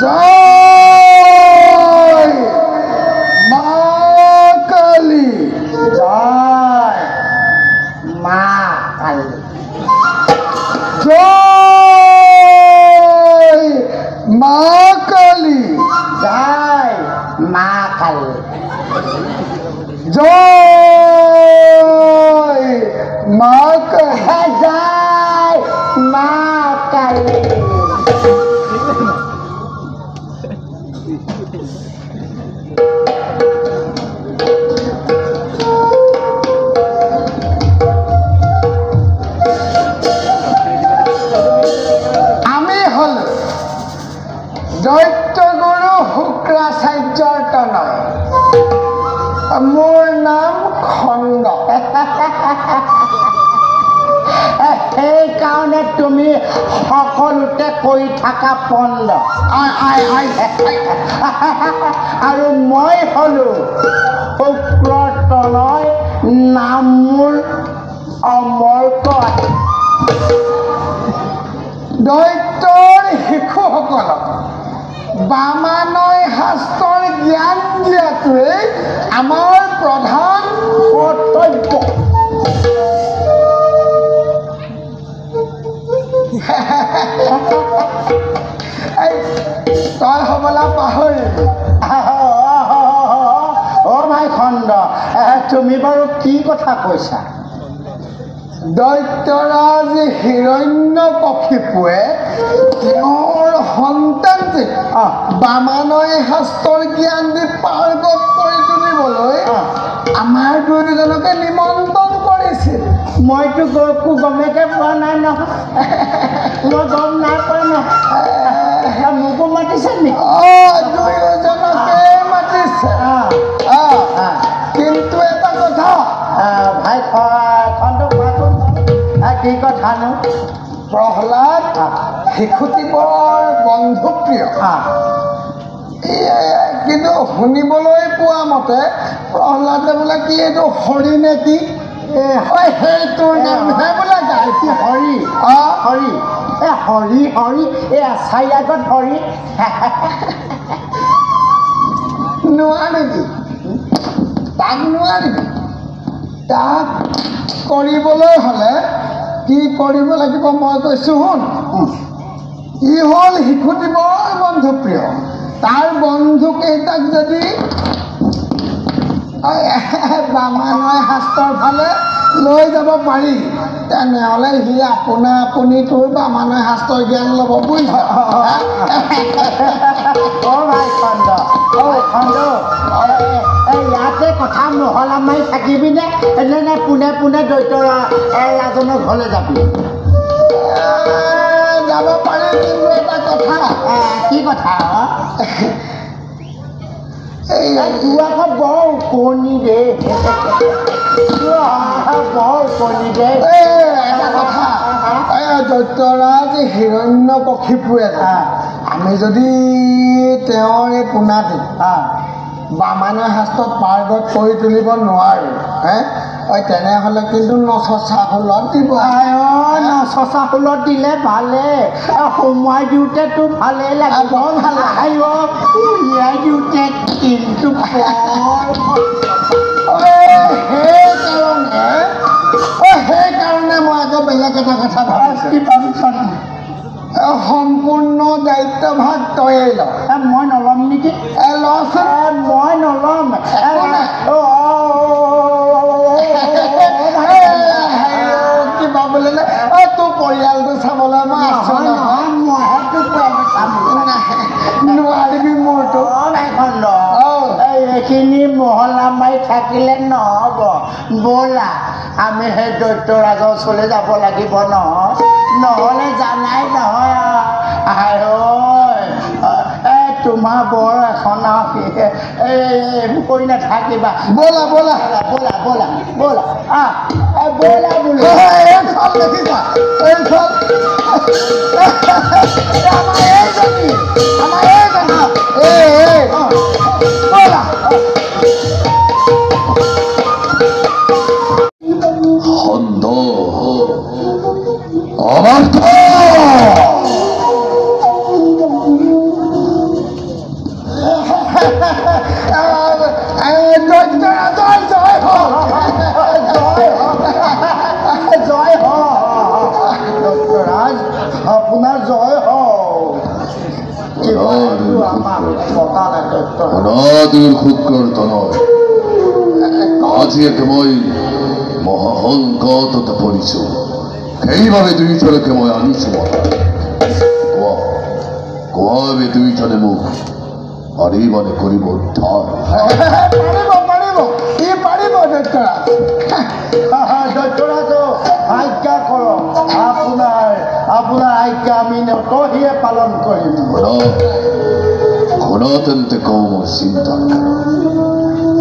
জয় মা কালী। জয় মা কালী। জয় মা কালী। জয় মা কালী। জয় মা কালী। জয় মা কালী। আমি হল দৈত্যগুৰু শুক্ৰাচাৰ্যৰ তনয়। মোৰ নাম খণ্ড। সেইকাৰণে তুমি সকলোতে কৰি থাকা পণ্ড। I I I. আৰু মই হলো শুক্ৰৰ তনয়, নাম মোৰ অমৰকত। দৈত্যৰ শিশুসকলক বামানয় শাস্ত্ৰৰ জ্ঞান দিয়াটোৱেই আমাৰ প্ৰধান কৰ্তব্য। এই, তই হ'বলা পাহৰিলি। অ ভাই খণ্ড, তুমি বাৰু কি কথা কৈছা? দৈত্যৰাজ হিৰণ্য কশিপুৱে তেওঁৰ সন্তানটিক বামানয় শাস্ত্ৰৰ জ্ঞান দি পাৰ্গত কৰি তুলিবলৈ আমাৰ দুয়োজনকে নিমন্ত্ৰণ কৰিছিল। মইতো একো গমেকে পোৱা নাই নহয়, মই গম নাই পোৱা নহয়। মোকো মাতিছে নেকি? অ, দুয়োজনকে মাতিছে। কিন্তু এটা কথা। ভাই খণ্ড, কোৱাচোন, কি কথানো? প্ৰহ্লাদ শিশুটি বৰ বন্ধুপ্ৰিয়, কিন্তু শুনিবলৈ পোৱা মতে প্ৰহ্লাদে বোলে কি এইটো হৰি নে কি, সেইটোৰ নামহে বোলে গাই। কি হৰি? হৰি, এ হৰি হৰি, এই আচাৰি আগত হৰি নোৱাৰিবি তাক, নোৱাৰিবি তাক। কৰিবলৈ হ'লে কি কৰিব লাগিব মই কৈছোঁ শুন। ই হ'ল শিশুটি বৰ বন্ধুপ্ৰিয়। তাৰ বন্ধুকেইটাক যদি বামানয় শাস্ত্ৰৰ ফালে লৈ যাব পাৰি, তেনেহ'লে সি আপোনা আপুনি তোৰ বামানয় শাস্ত্ৰৰ জ্ঞান ল'ব, বুজিছ? অ ভাই খণ্ড, অ খণ্ড, ইয়াতে কথা মহলা মাৰি থাকিবি নে এনে নে পোনে পোনে দৈত্য ৰাজনৰ ঘৰলৈ যাবি? যাব পাৰি, কিন্তু এটা কথা। কি কথা? তোৰ আকৌ বৰ ওকণি দে, বৰ ওকণি দে। এটা কথা, দৈত্যৰাজ হিৰণ্য কশিপুৱে আমি যদি তেওঁৰ এই পোনাটি বামানৰ শাস্ত্ৰত পাৰ্গত কৰি তুলিব নোৱাৰোঁ হে, তেনেহ'লে কিন্তু নচচা হুলত দিব। নচচা হুলত দিলে ভালে, সোমোৱাই দিওঁতে তোৰ ভালেই লাগিব, ভাল উলিয়াই দিওঁতে কিন্তু সেইকাৰণে বেলেগ এটা কথা ভাবিছো। কি ভাবিছা? সম্পূৰ্ণ দায়িত্বভাগ তয়ে ল। মই নল'ম নেকি? লচোন। মই নল'ম। কিবা বোলে তোৰ পৰিয়ালটো চাবলৈ মই আছো নহয়। নোৱাৰিবি মোৰটো। এইখিনি মহলা মাৰি থাকিলে নহ'ব, ব'লা আমি সেই দৈত্যৰাজৰ ওচৰলৈ যাব লাগিব নহয়, নহ'লে জানাই নহয়। আই এই তোমাৰ বৰ এখন এইবোৰ কৰি নাথাকিবা। ব'লা ব'লা ব'লা ব'লা ব'লা আহ ব'লা বোলো। এইখন দেখিছা, এইখন আমাৰ এইজনী, আমাৰ এইজনী। এই ব'লা। জয় দৈত্যৰাজ, আপোনাৰ জয় হওক। আজি এক মই মহাসংকটত পৰিছো, সেইবাবে দুয়োজনকে মই আনিছো। কোৱা কোৱা, দুয়োজনে মোক পাৰিবনে কৰিব উদ্ধাৰ? পাৰিব পাৰিব, ই পাৰিব দৈত্যৰাজ। দৈত্যৰাজ, আজ্ঞা কৰক, আপোনাৰ আপোনাৰ আজ্ঞা আমি নতহিয়ে পালন কৰিম। শুনা তেন্তে কওঁ মোৰ চিন্তা।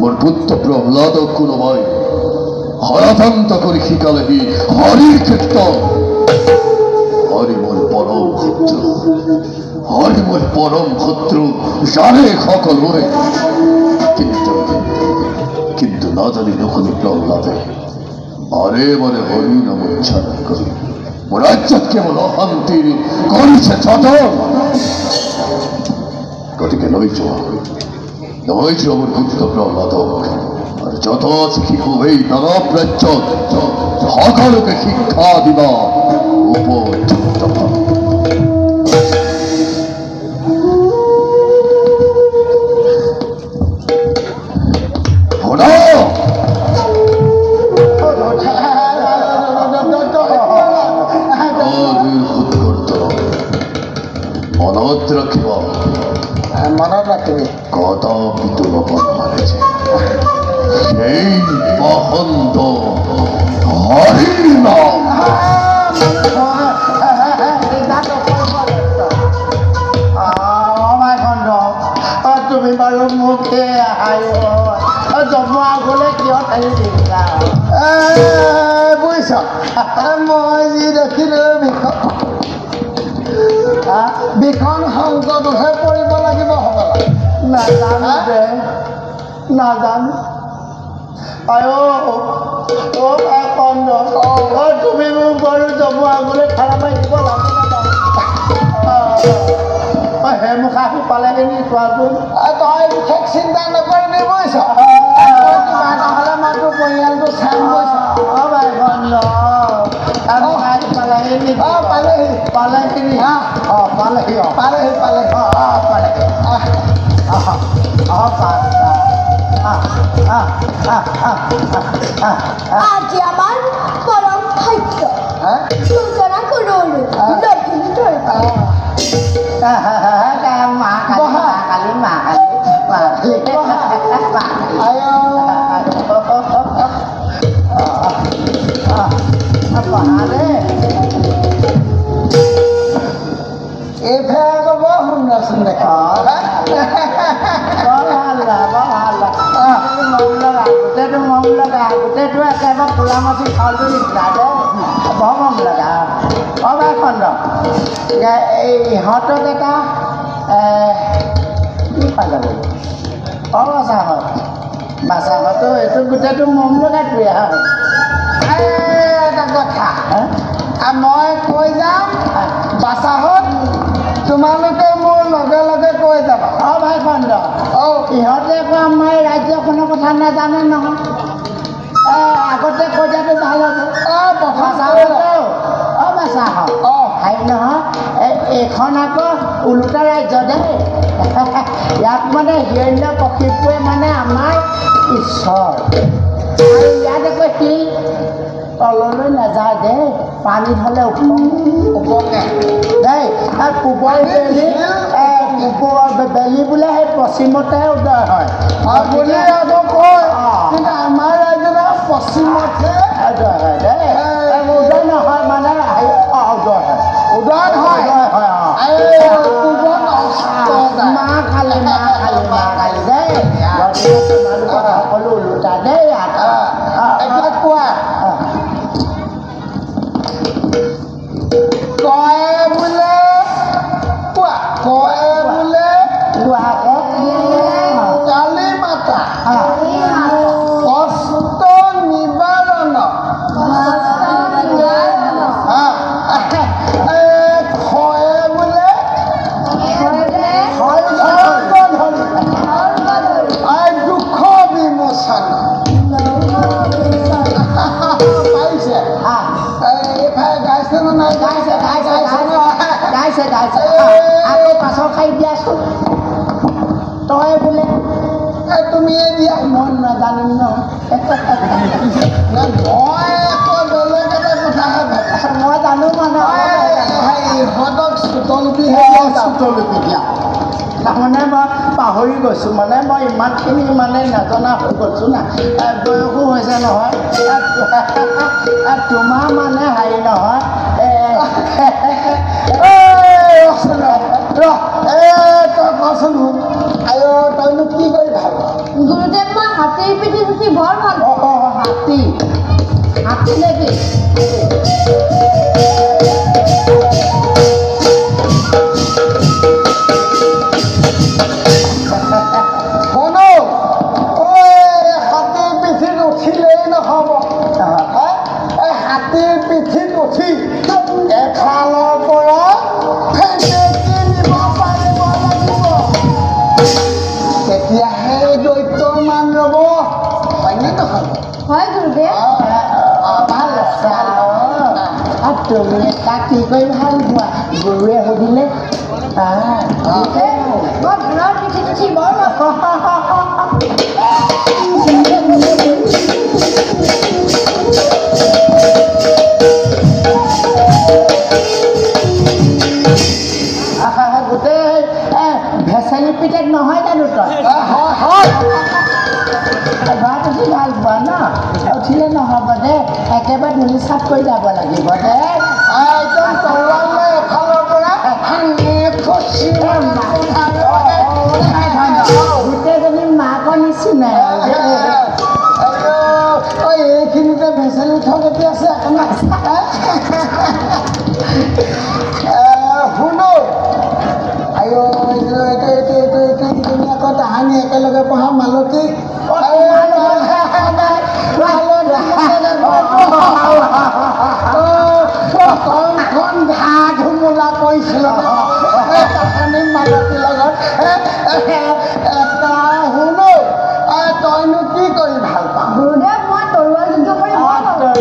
মোৰ পুত্ৰ প্ৰহ্লাদক কোনোবাই ষড়যন্ত্ৰ কৰি শিকালেহি হৰিৰ কীৰ্তন। হৰি মোৰ পৰম শত্ৰু, হৰি মোৰ পৰম শত্ৰু, জানে সকলোৱে। কিন্তু কিন্তু নাজানি নুশুনি প্ৰহ্লাদে বাৰে বাৰে হৰি নাম উচ্চাৰণ কৰি মোৰ ৰাজ্যত কেৱল অশান্তিৰ কৰিছে যতন। গতিকে লৈ যোৱা, লৈ যোৱা মোৰ পুত্ৰ প্ৰহ্লাদক আৰু যত শিশু এই দানৱ ৰাজ্যত সকলোকে শিক্ষা দিবা উপযুক্ত। মনত ৰাখিব, মনত ৰাখিবি, কদাপিতো ল'ব নোৱাৰে যে সেই বসন্ত হৰিৰ নাম। তুমি বাৰু মোক জমা আগলৈ কিয় ঠেলি দিছা বুজিছ? মই যি দেখিলো ভীষণ সংকটতহে পৰিব লাগিব হ'বলা। নাজানো দে, নাজানো। আই অ খণ্ড, অ তুমি মোক বাৰু জমা আগলৈ ঠেলা মাৰি দিব লাগে। হে মুখা আহি পালেহি চোৱাচোন। তই বিশেষ চিন্তা নকৰিবি বুজিছ, কিবা এটা হ'লে মই তোৰ পৰিয়ালটো চাম বুজিছ। অ ভাই খণ্ড, পালেহি নেকি? অ পালেহি, পালেহি। অ পালেহি, অ পালেহি, পালেহি, অ পালেহি। অ আজি আমাৰ পৰম ভাগ্য, দুজনা কৰোঁ লখিমপুৰ। মা কালি, মা কালি, মা কালি, মা কালি। বহা দেই। এইফালে আকৌ বৰ সুন্দৰচোন দেখা। বৰ ভাল, বৰ ভাল। মৰম লগা, গোটেইটো মৰম লগা, গোটেইটো একেবাৰে ক'লা মাটি চাউলটো নিচিনা দেই, বৰ মৰম লগা। অ ভাই খণ্ড, এই ইহঁতক এটা কি পাই যাব? অ বাচাহঁত, বাচাহঁতো এইটো গোটেইটো মৰম লগাটোৱে। হয়, এটা কথা মই কৈ যাম, বাচাহঁত তোমালোকে মোৰ লগে লগে কৈ যাবা। অ ভাই খণ্ড, অ ইহঁতে আকৌ আমাৰ ৰাজ্যখনৰ কথা নাজানে নহয়, আগতে কৈ দিয়াটো ভাল হ'ব। অ বাচাহঁত, নহয়, এইখন আকৌ ওলোটা ৰাজ্য দেই। ইয়াত মানে হিৰণ্য কশিপুৱে মানে আমাৰ ঈশ্বৰ, আৰু ইয়াত আকৌ শিল তললৈ নাযায় দেই, পানীত হ'লে ওপঙে দেই। আৰু পূবৰ বেলি, পূবৰ বেলি বোলে সেই পশ্চিমতেহে উদয় হয় বুলি আকৌ কয়, কিন্তু আমাৰ ৰাজ্যত পশ্চিমতহে উদয় হয় দেই। উদয় নহয় মানে উদয় হয়, উদয় হয়, উদয় হয়। অঁ, মা কালী, মা কালী, মা কালী দেই। গতিকে তোমালোকৰ সকলো ওলোটা দেই ইয়াত। এতিয়া কোৱা, কয়ে বোলে, কোৱা, কয়ে বোলে, কোৱা আকৌ, কালী মাতা কষ্ট নিবাৰণ, খয়ে বোলে দুখ বিমোচন। পাইছে? এইফালে গাইছে নে নাই? গাইছে, গাইছে, গাইছে, গাইছে। আকৌ পাছৰ খাই দিয়াচোন। তই বোলে, তুমিয়ে দিয়া। মই নাজানিম নহয়। মই আকৌ বেলেগ এটা কথাহে ভাবিছোঁ। মই জানো মানে ইহঁতক চুতলিপিহে। চুতলিপি দিয়া, তাৰমানে মই পাহৰি গৈছোঁ, মানে মই ইমানখিনি মানে নজনা হৈ গৈছোঁ না, বয়সো হৈছে নহয়। তোমাৰ মানে হেৰি নহয়। তই কচোন, আই তইনো কি কৰি ভাল? গুৰুদেৱ, মই হাতীৰ পিঠিত উঠি বৰ ভাল। অঁ, হাতী, হাতী নেকি? শুনো, ঐ, হাতীৰ পিঠিত উঠিলেই নহ'ব। এই হাতীৰ পিঠিত উঠি এফালৰ পৰা ফেটেকি নিব পাৰিব লাগিব, তেতিয়াহে দৈত্যৰ মান ৰ'ব, হয়নে নহয়? হয় গুৰুদেৱ। ভাল। তুমি তাক কি কৰি ভাল পোৱা? গুৰুৱে সুধিলে। মই ঘোঁৰাৰ পিঠিত উঠি বৰ ভাল। গোটেই ভেচেলি পিতেক নহয় জানো তই? হয় হয়। ঘৰত উঠি ভাল পোৱা ন? উঠিলে নহ'ব দে, একেবাৰে ধূলি চাফ কৰি যাব লাগিব দে। একদম তৰোৱাল লৈ এফালৰ পৰা গোটেইজনী মাকৰ নিচিনাই। এইখিনিতে ভেচেলি থক এতিয়া আছে অকণমান। শুনো, আইঅ, এইটো এইটো এইটো এইটো এইটো ইজনী আকৌ তাহানি একেলগে পঢ়া মালতী। কমখন ঘা ধুমুলা কৰিছিল তাহানি মালতীৰ লগত। শুনো, তইনো কি কৰি ভাল পাওঁ? গুৰুদেৱ, মই তৰোৱাল যুদ্ধ কৰি বৰ ভাল পাওঁ।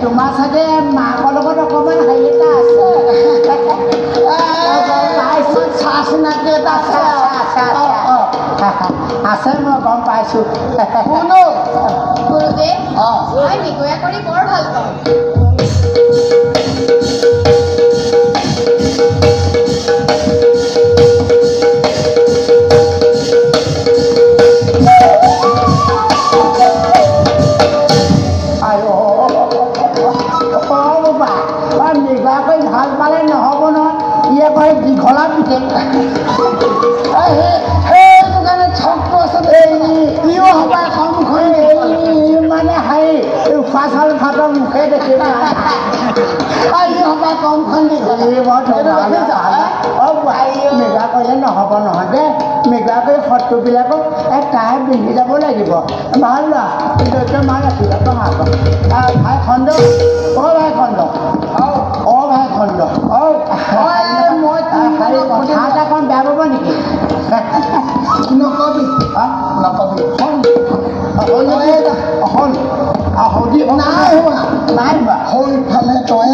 তোমাৰ চাগে মাকৰ লগত অকণমান হেৰি এটা আছে। চিনাকি এটা আছে, আছে, মই গম পাইছোঁ। শুনো গুৰুদেৱ, মই নিগয়া কৰি বৰ ভাল পাওঁ। নিগাকৈ ভাল পালে নহ'ব নহয়, ই আকৌ সেই দীঘলা পিতেক। সেইটো কাৰণে ঠগটো আছে, ইও হ'বা কমখন। মানে হেৰি উখোৱা চাউল ভাতৰ মুখে দেখিব। ই হ'বা কমখন দীঘল। নিগা কৰিলে নহ'ব নহয় দেই। কিবা কৰি শত্ৰুবিলাকক তাই পিন্ধি যাব লাগিব। ভাল লোৱা দৈত্য মাৰ ৰাখিবা ভাই খণ্ড, অ ভাই খণ্ড, অ ভাই খণ্ড, মই কথা এটা কম, বেয়া পাব নেকি? নকবি নকবি। হ'ল নাই হোৱা, নাই হোৱা। সেইফালে তই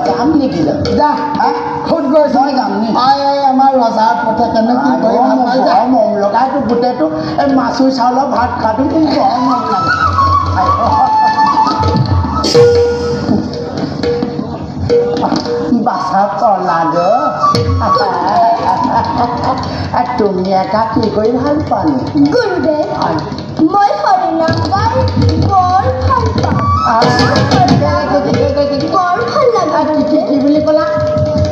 যাম নেকি? যা সুত গৈছ। মই যাম নি? আমাৰ ৰজাৰ পুতেকেনো কি কৰি ভাল পাই? যা। মৰম লগাইতো গোটেইটো এই মাচুৰ চাউলৰ ভাত খোৱাটো মোৰ বৰ মৰম লাগে। বাচা প্ৰহ্লাদ, তুমি একা কি কৰি ভাল পোৱা নো? গুৰুদেৱ, মই হৰিনাম গাই বৰ ভাল পাওঁ, বৰ ভাল লাগে। কি বুলি ক'লা?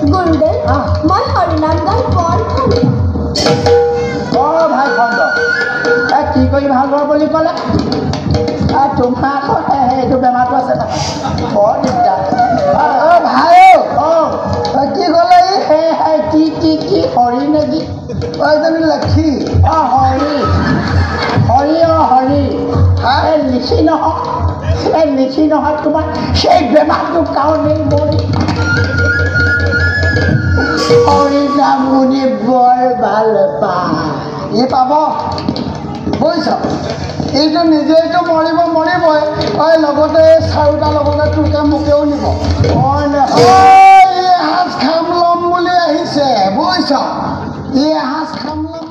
গুৰুদেৱ, মই হৰিনাম গাই বৰ ভাল পাওঁ। অ ভাই খণ্ড, কি কৰি ভাল পোৱা বুলি ক'লে? তোমাৰ আকৌ এইটো বেমাৰটো আছে নহয়, বৰ দিগদাৰ। অ ভাই, অ কি ক'লে? কি কি কি হৰি নেকি? এইজনী লক্ষী। অ হৰি হৰি, অ হৰি, এই লিখি নহয়, এই লিখি নহয়, তোমাৰ সেই বেমাৰটোৰ কাৰণেই মই হৰি নাম শুনি বৰ ভাল পাওঁ। ই পাব বুজিছ, এইটো নিজেইতো মৰিব মৰিবই, ঐ লগতে চাৰিটা লগতে তোকে মোকেও নিব। ই এসাঁজ খাম ল'ম বুলি আহিছে বুজিছ, ই এসাঁজ খাম ল'ম।